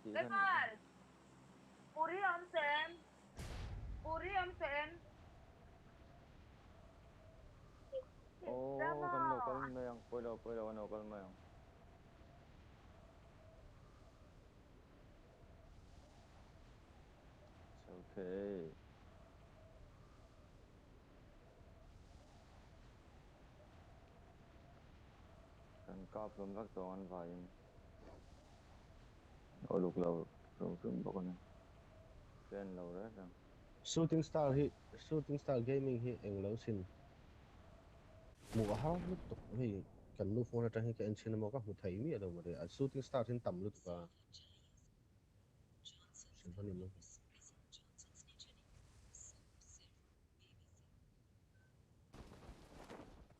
tih kha nih Lemal! Puri awm tawh em? Puri awm tawh em? Aw kan lo kal mai ang, pawilo pawilo kan lo kal mai ang. It's okay. Kan kap hlawm vek tawh ang an vaiin. Uluk lo hrim hrim bawk a ni. Fan lo reng reng. Shooting star hi shooting star gaming hi eng lo sin hmuh a har lutuk hei kan nu phone atang hian ka en thin a maw ka hmu thei miah lo mawle a shooting star hi an tam lutuk a.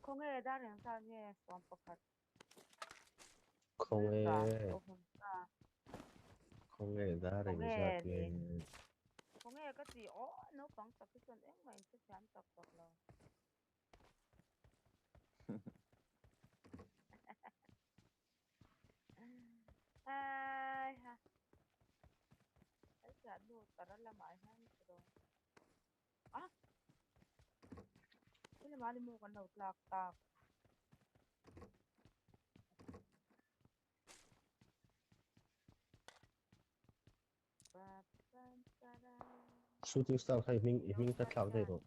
Khawnge dar eng zat nge 11. Khawnge Ta aw hun ta. Khawnge dar eng Khawnge zat ni. nge. Khawnge ka ti aw naupang tak hi chuan engmah in hrethiam tak tak lo. Ai ha. Ai chhiat nu tara lamah hian ka dawn. A Helamah ni maw kan lo tlak tak. Shooting star kha i hming i hming ka thlak daih rawh.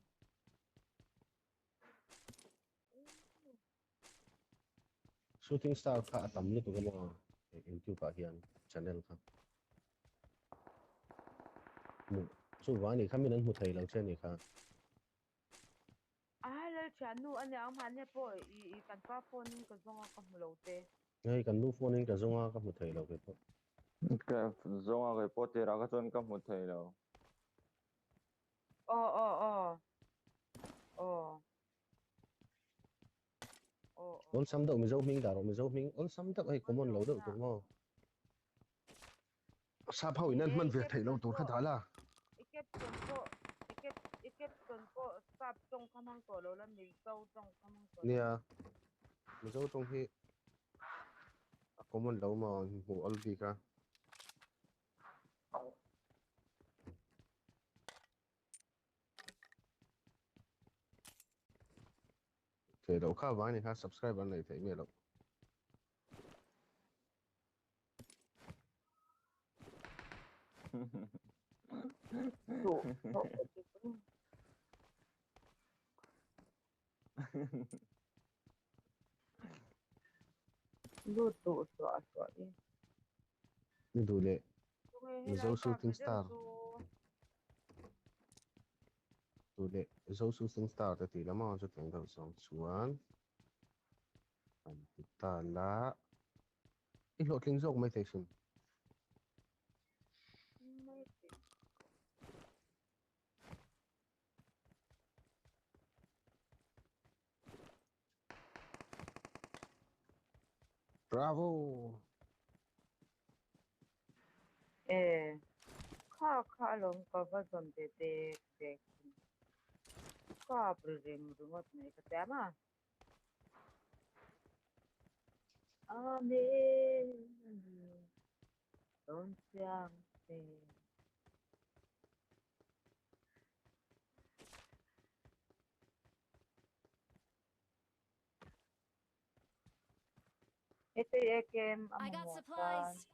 Shooting star kha a tam lutuk a maw youtube ah hian channel kha. Hmuh chuvang a nih kha min an hmu thei lo che a nih kha. A lalthiannu a nia mahni pawh i i kan pa phone in ka zawng a ka hmu lo te. Hei kan nu phone in ka zawng a ka hmu thei lo kei pawh. Ka zawng a kei pawh tirah kha chuan ka hmu thei lo. Aw aw aw aw aw aw. Awlsam deuh Mizo hming dah rawh Mizo hming awlsam deuh hei common lo deuh tur maw. Sap ho in an hman ve theih loh tur kha dah la. I caption pawh i cap i caption pawh sap tawng kha hmang tawh lo la Mizo tawng kha hmang tawh la. Nia Mizo tawng hi a common lo maw hmuh awl bik a. Theih loh kha vang ni kha subscribe an nei theih miah loh. Lut duh hluah hluah i. Ni duh leh Tunge Mizo helai kap shooting ri reng star chu. Duh leh Mizo shooting star te tih lam a chutiang deuh zawng chuan an ti ta la. I hlawhtling zawk mai thei hrim. Mai thei. Bravo! E kha kha alawm ka va zawn ve dek dek thin. Kap ri reng ringawt mai ka tia ma. Amen ani dawn chiang che. Hete AKM a I got mamawh tan supplies!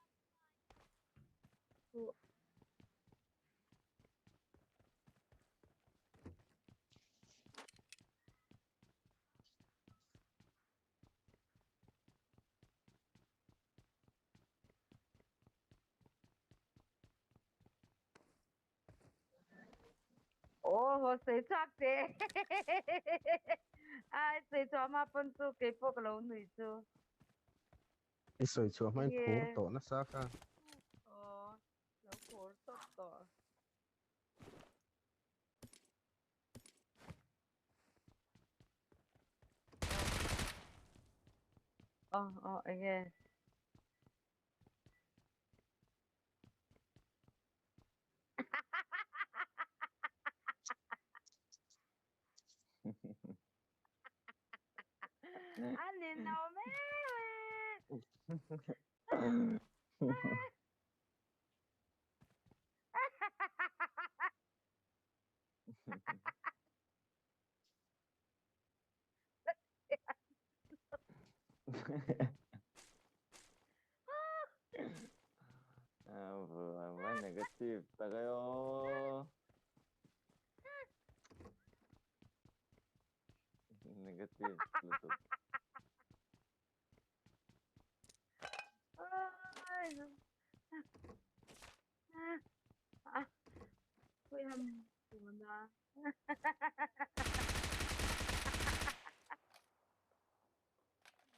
chu Aw haw sawi chhuak che Ai sawi chhuah hma pawn chu keipawh ka lo nui chu. I sawi chhuah hmain phur tawh nasa kha. Aw lo phur tawp tawh. Aw aw enge. A ninawm em. Va negative tak e aw. Negative lutuk.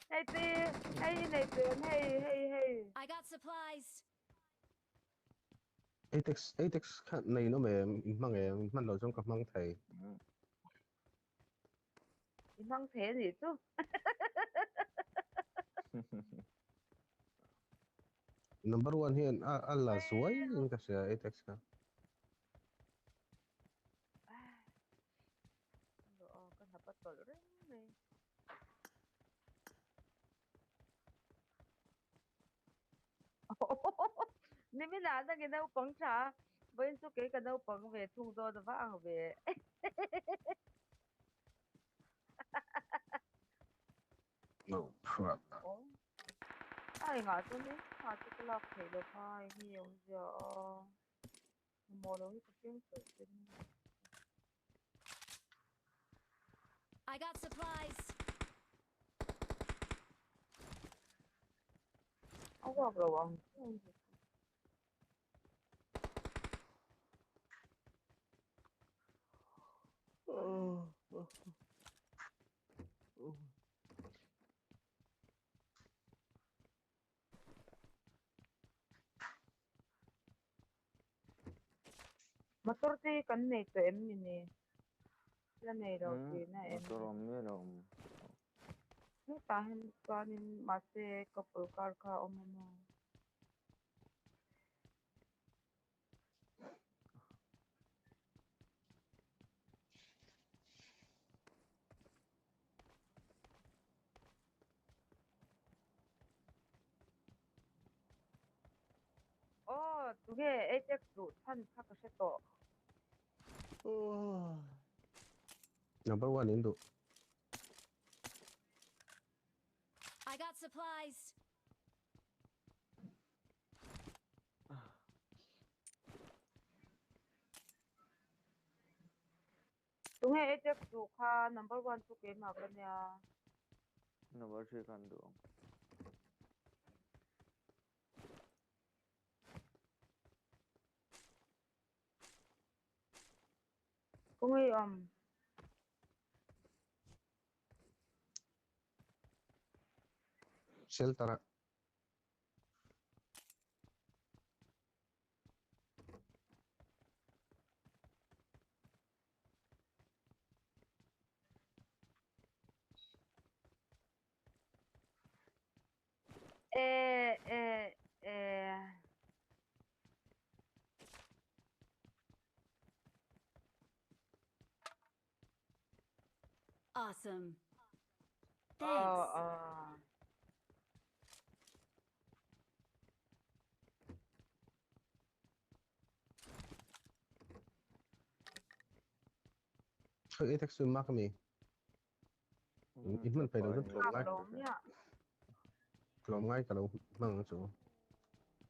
Hei te, hei i nei tun, hei, hei, hei. I got supplies. Atex, Atex kha nei nawm em, in hmang em, in hman loh chuan ka hmang thei. I hmang thei a nih chu. Number one hian a a la zuai in ka hria Atex kha. Ka hnap a tawlh reng mai. Nimin ah nang i naupang tha a, vawiin chu kei ka naupang ve thung dawn a va ang ve. No problem. A engah chuan engmah chu ka lak theih lo kha eng nge awmzia a. Mamawh lo hi ka keng tawh che ni. I got supplies. A uak lo ang. Motor te hi kan nei tawh em ni ni? La nei lo tihna em ni? Motor awm miah lo awm. Hetah hian chuanin mahse couple car kha a awm a maw? Aw, tunge Ajax duh chhan kha ka hre tawh. Number one in duh. I got supplies. Tunge Ajax duh kha number one chu keimah ka nia. Number three khan duh ang. Kawngei awm. Shelter ah. Eh eh eh. Awesome. Thanks. Aw aw. Hei Atex chu mark ami? I hman phei lo chu tlawm ngai. Tlawm ngai ka lo hmang ang chu.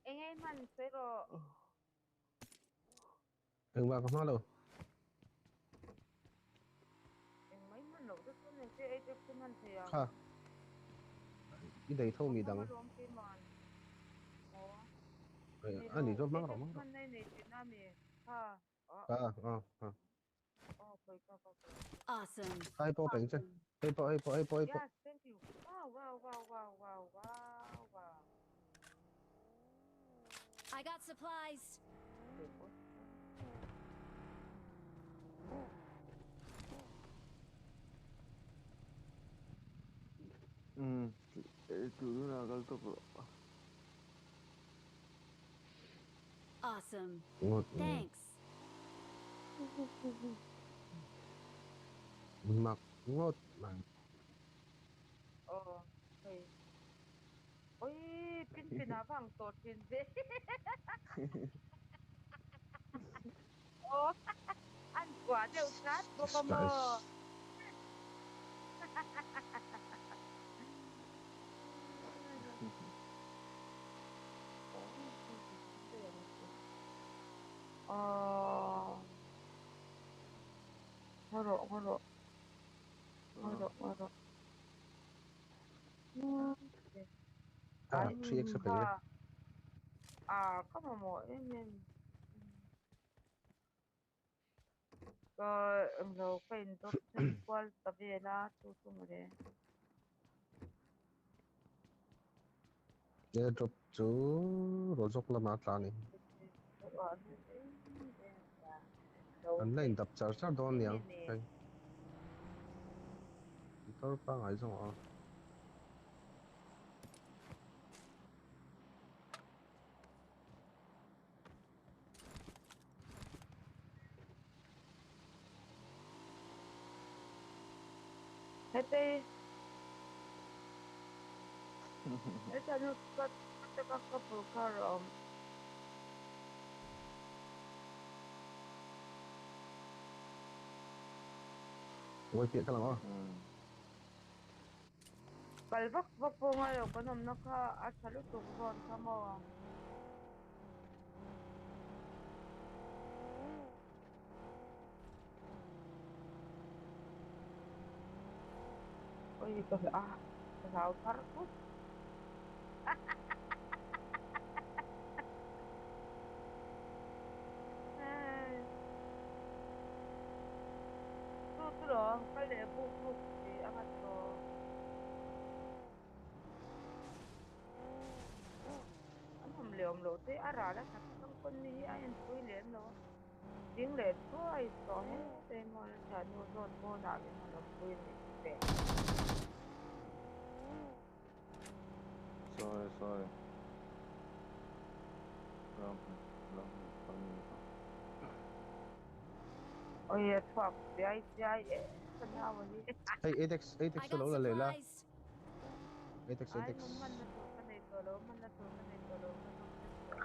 Enge i hman sawi rawh. Engmah ka hmang lo. Engmah i hman loh te chuan engche ei te chu hman thei ang. Kha. I dei tho mi dang. A ni chuan hmang rawh hmang rawh. Hman nei nei tihna mi. Kha. Kha a a. Awesome. Hei pawh peng che. Hei pawh hei pawh hei pawh hei pawh. Yes, thank you. Wow, wow, wow, wow, wow, wow, wow. I got supplies. Um, tuna kal tawp rawh. Awesome. Thanks. Mak ngawt mai. Aw hei. Oi pin pin ah vang tawh thin ve. Aw an kuah deuh hrat bawk a maw. Ngaw rawh ngaw rawh. Ngaw rawh ngaw rawh. Ah, 3x a pe nge. Ah, ka mamawh em em. Ka englo ka indawp then kual ta vel a chu chu mawle. Airdrop chu raw zawk lama a tla a ni. An la indap char char dawn niang hei. Motor pangngai zawng a. Hetei heta nu ka ka ka bul kha a awm. Ngawi piah ka lang aw. Kal vak vak pawh ngai lo kan awmna kha a tha lutuk zawn kha maw. Oi ka a ka hlau thar thut. Chu chu lawm kal leh buk buk tih a ngat tawh. An awm leh awm loh te a ral a that chang pawn mi hi a enpui lem lo a, ding leh thuai tawh he te maw a thiannu zawn pawnah min han awmpui a nih chu teh. Sorry sorry ram ram kan kha. Oi a chhuak chiai chiai e ka nau a hi. Hei 8x 8x I chu got lo la leh la. supplies. 8x Ai 8x. man man na tur ka nei tawh lo man na tur ka nei tawh lo ka zawng tep tawh.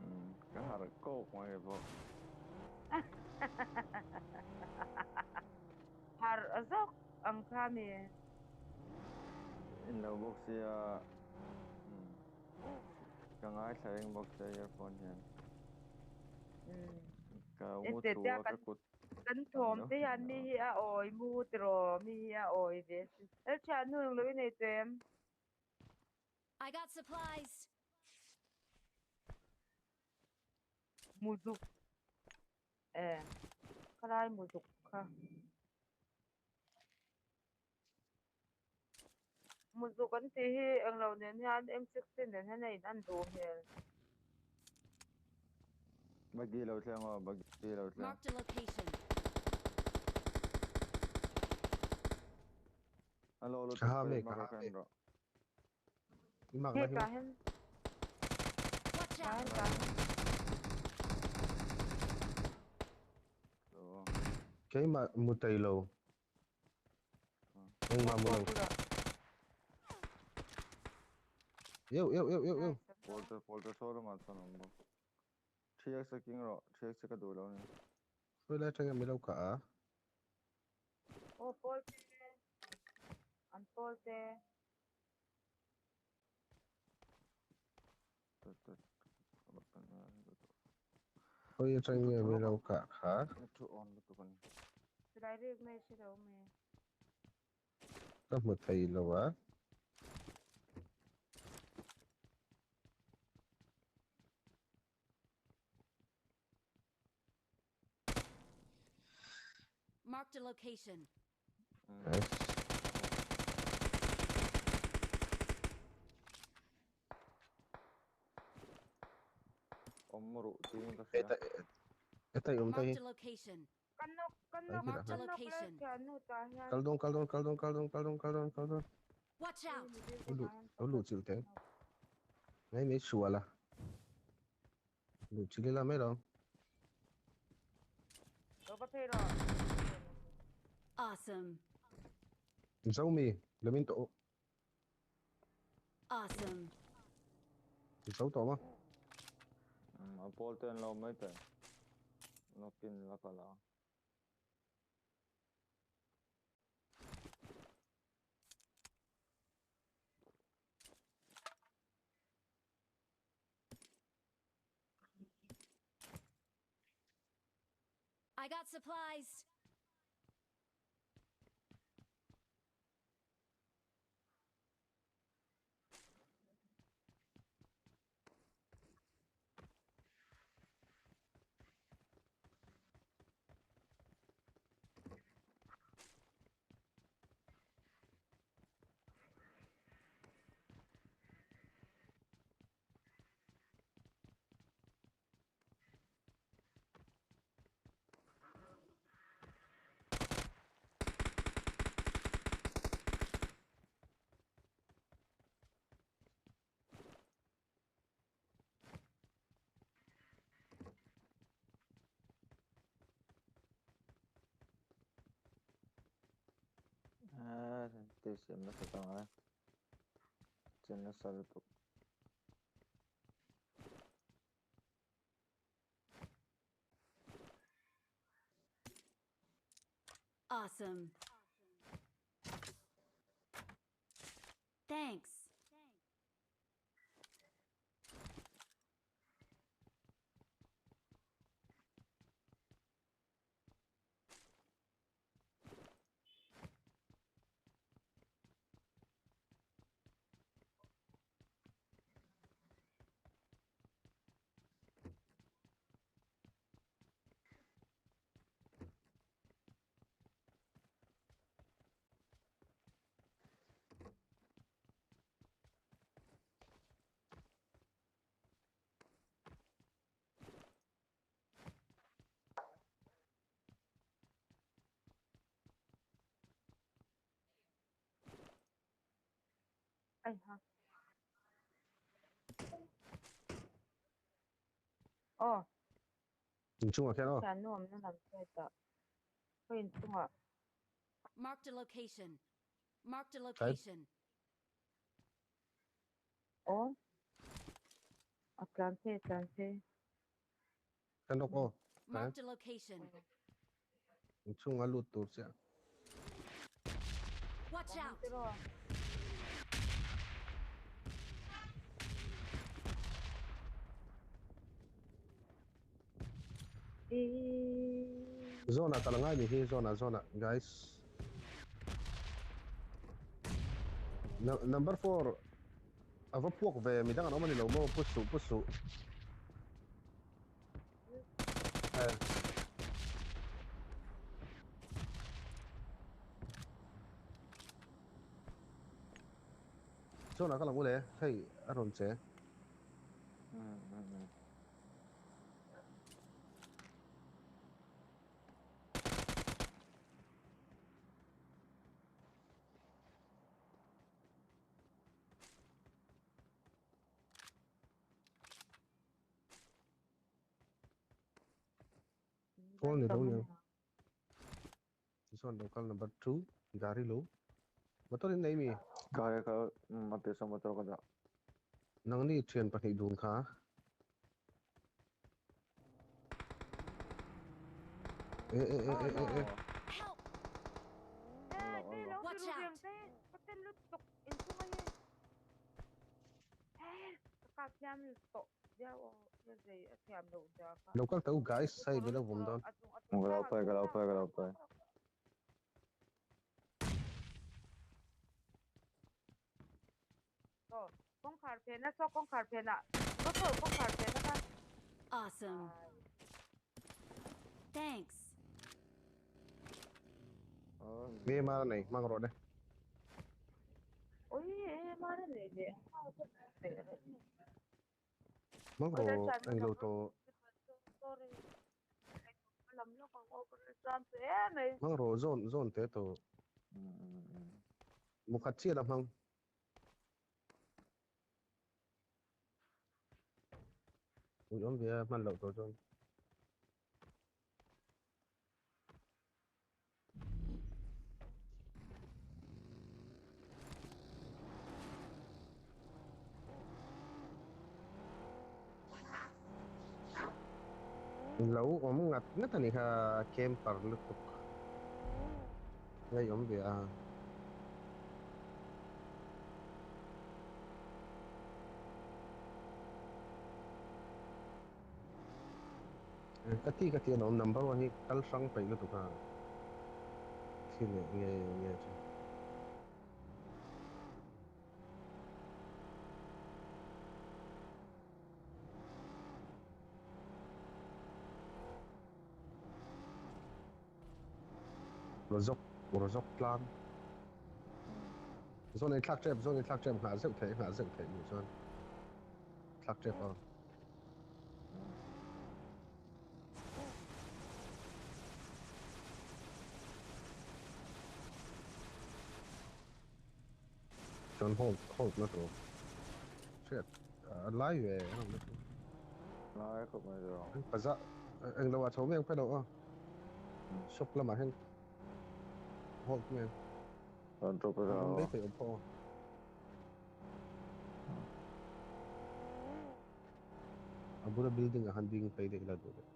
Umm ka harh kawk mai bawk. Harh zawk ang kha mi. In lo bawk sia umm ka ngaithla reng bawk sia earphone hian. Ka mu thu a ka kut Kan thawm te hian mi hi a awi mu tiraw mi hi a awi ve a sin. Lalthian hnu englo i nei tawh em? I got supplies. Muzuk e khalai muzuk kha. Muzuk an tih hi englo nen hian M16 nen hian a in an duh hmel. Buggy lo thleng aw, buggy lo thleng. Marked a location. A lo Ka lutuk ha pawh me in ka maka ha khan me. rawh. I mak Hei na hi tah maw? hian Watch tah out. hian tah hian. So. Keimah mu thei lo. Engmah mu lo. Yo yo yo yo yo. Pawlte pawlte saw lamah chuan awm bawk. 3x a king rawh, 3x hi ka duh lo a ni. Hruai lai atangin mi lo kah a. Aw pawlte an pawlte. Khawi atang nge mi lo kah kha? Thu on lutuk a ni. Silai rik mai hre lo mai. Ka hmu thei lo a. Marked a location. Nice. Awm ruh tiin ka hria. Heta i awm ta hi. Marked a location. Ka nawk ka nawk Marked ka a nawk location. lai thiannu tah hian. Kal dawn kal dawn kal dawn kal dawn kal dawn kal dawn kal dawn. Watch out. Lo luh lo luh chilh teh. Mai mai sual a. Luh chilh ila mai lo. Lo va phei rawh. Awesome. Zomi, lo min tawh. Awesome. Zo tawh maw? Umm a pawl te an lo mai teh. Knock in la kal a. I got supplies. Ah, sentir nasa tanga. Nasa lutuk. Awesome. Thanks. Ay ha. Oh. Inchungah khian aw. Thian nuam na lam hriat ah ka inchungah. Marked a location. Marked a location. Aw. A tlan phei a tlan phei. Kan lawk aw. Marked a location. Inchunga lut tur chiah. Watch out. Zona kal angai ni hi zona zona guys. Number 4 ava puak ve midang an awm ani lo maw pu suh pu suh. Eh. Zona kal ang ule hei a rawn che. Phone ni lo ni. This one local number 2 gari lo. Motor in nei mi. Gari ka ma pe sa motor ka da. Nang ni thian pahnih dun kha. E e e e e e. Help! Watch out! Local tau guys sai bila vum don. Ka lo pai ka lo pai ka lo pai. Awesome. Thanks. Me ma nei mang ro de. Oi e ma nei de. Mang ro ang lo to. Mang ro zone zone te to. Mukhat chi la mang. Ui om ve man lo to zone. Lo om ngat ngat ani kha camper lutuk. Ngai om ve a. Ka ti ka ti alawm number one hi kal hrang peih lutuk a thil leh nge nge chu. Rozawk Rozawk tlang zawn in thlak tep zawn in thlak tep nghah zeuh theih nghah zeuh theih nih chuan thlak tep a. Chuan hold hold na tur hriat a lai ve a awm na chu. Lai khawp mai zawng. Paza eng lo ah chho mai ang phei lo aw. Shop lamah hian hold mai ang. Rawn drop a An awm aw. maithei awm pawh aw. A bula building ah khan ding phei daih ila duh leh.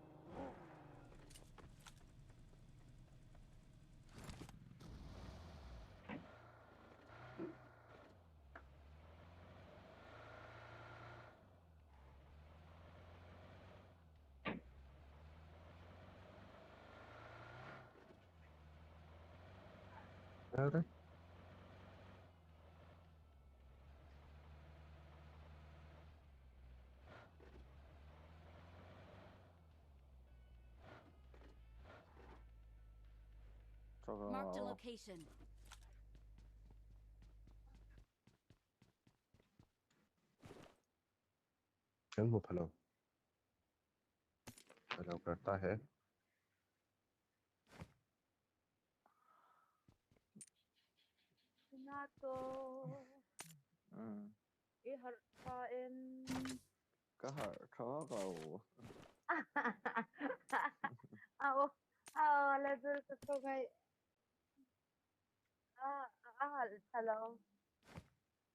Are. Truck Marked a lamah aw. location. Kan hmu phalo. Allow करता है. Nato. I harh tha em. Ka harh tha vak lo. A aw a aw la zir ka khaw ngaih. A a harh tha lo.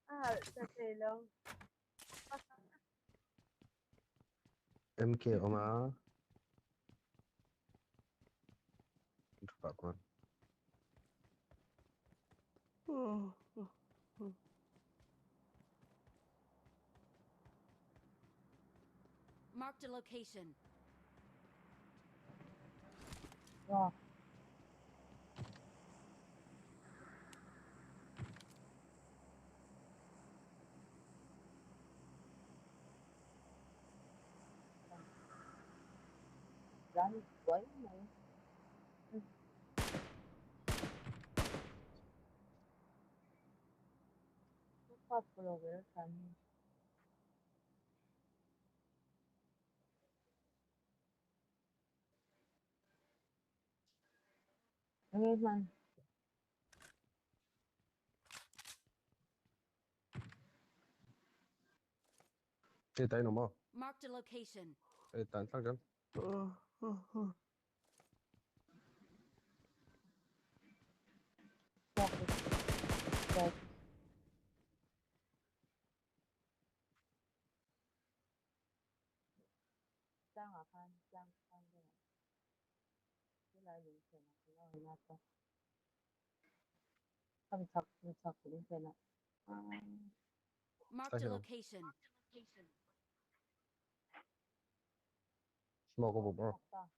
A harh tha thei lo. MK awm a. Thupah khuan. Marked a location. Wow. Ran buai mai. Ka phulo ber than hi. Enge hman? Hei ta in awm aw. Marked a location. Hei tan thlak zel. Tlangah khan tlang tlang deuh ah helai lung phenah ka lo en a khami chhak khami chhak lung phenah. Marked a location. Smoke a bawk aw.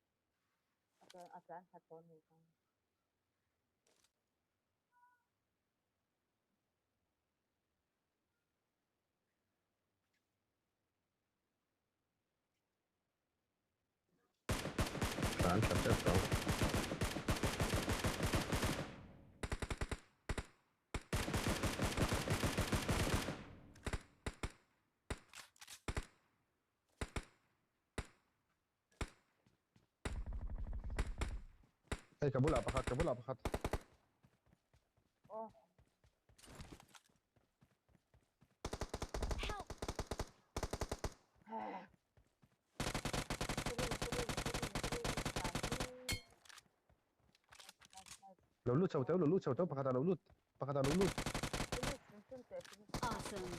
A tlan khat tawh a ni kha. Tlan tha teuh tawh. Hei ka bulah pakhat, ka bulah pakhat. Aw. Help! Lo lut chho teuh, lo lut chho teuh, pakhat ah lo lut, pakhat ah lo lut. Awesome.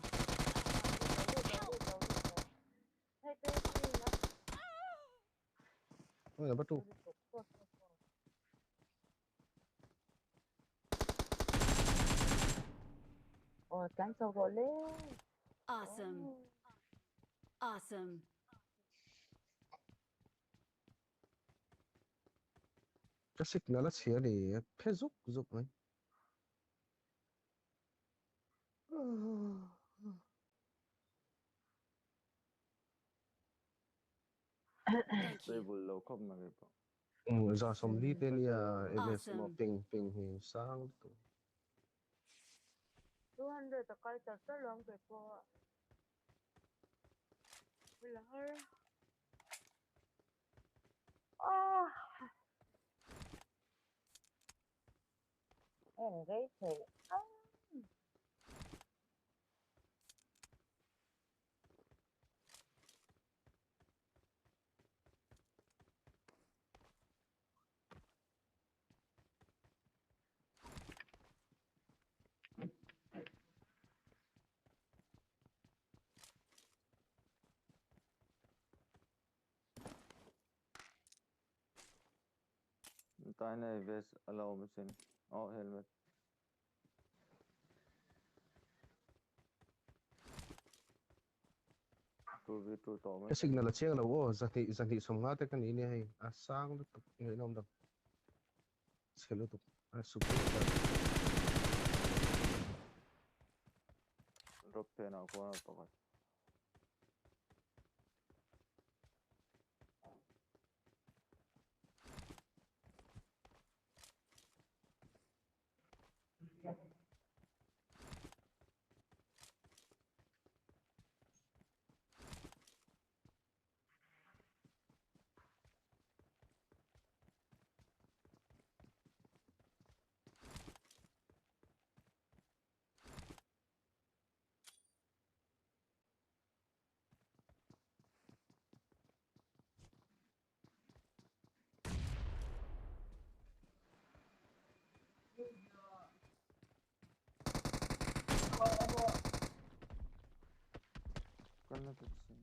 Oi, number 2. Aw, tlan chho rawh le. Awesome. Awesome. Ka signal a chhia a ni, a phe zuk zuk mai. Thank you. Stable lo khawp mai kei pawh. Um, 140 te nia ms maw Awesome. ping ping hi sang lutuk. 200 a kal char char lo ang kei pawh a. Hula har. Ah! En rei thei ang. Taina vest a la awm asin. Oh, helmet. 2v2 tawh mai. Ka signal a chiang lo aw, zahnih zahnih sawmnga te ka ni nia hei, a sang lutuk ngaihnawm dang. Chhe lutuk a super star. Drop phenah khuan a pakhat. Kalna ta chin.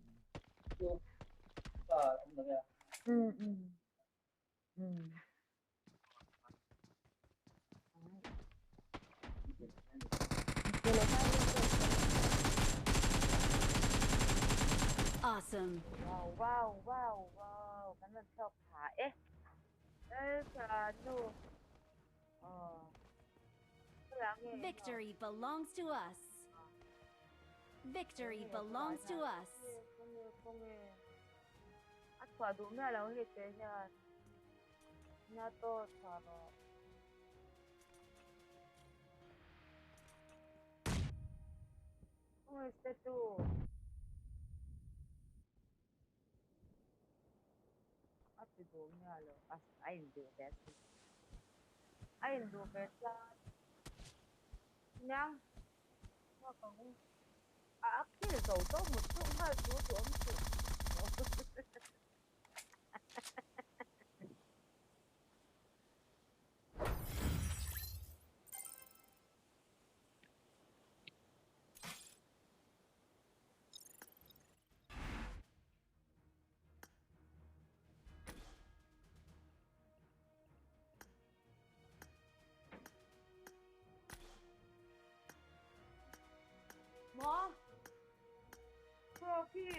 Awesome. Wow wow wow wow kan rawn chhuak tha e. Laltha nu. Aw. Victory belongs to us. Victory belongs to us. A chhuah duh miah lo hei te hian nia tawt chhuah rawh. Khawngaih statue. A ti duh miah lo a a induh ve a sin. A induh ve tlat. Nia nghak ang u. A a khel zo zo mut chu nghal chu duh awm suh. Maw? Trophy.